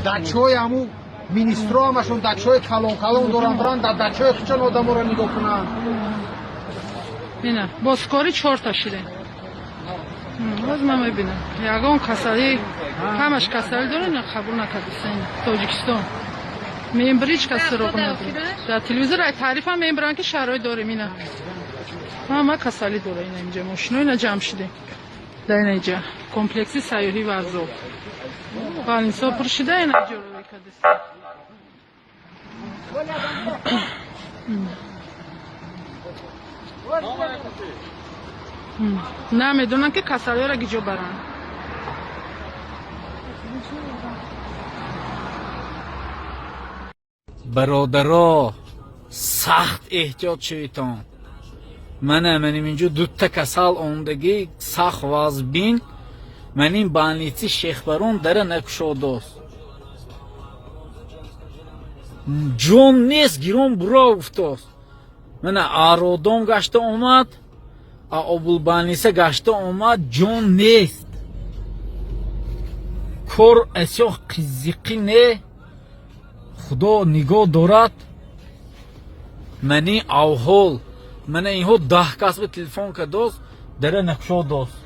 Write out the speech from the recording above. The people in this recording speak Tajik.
Дачаҳои ҳаму министро ҳамашон дачаҳои калон калон доранд, биранд дар дачаҳои худшон одаморо нигоҳ кунанд. Ина бозкорӣ чорта шидем. Боз ман мебинам, ягон касалӣ, ҳамаш касалӣ дорад, ина қабул накардиста. Тоҷикистон мембри ҳеҷ кас суроғ надорад. Дар телевизор ай таърифам мебаранд, ки шароит дорем. Ина ҳама касалӣ дора. Ина инҷа мошино, ина ҷамъ шидем дар ина иҷа комплекси сайёҳӣ Варзоб. Больницао пур шида, ина иҷоро мекардиста. Намедонанд, ки касалиёро гиҷо баранд. Бародаро, сахт эҳтиёт шавитон. Мана маним инҷо дута касал омдагӣ, сахт вазбин. Маним больници Шехбарон дара накушодост, ҷон нест, гирон буро гуфтост. Мана Ародом гашта омад, а обулбольница гашта омад, ҷон нест. Кор асё қизиқӣ не, худо нигоҳ дорад. Мани авҳол, мана инҳо 10 кас ба телефон кардост, дара накушодост.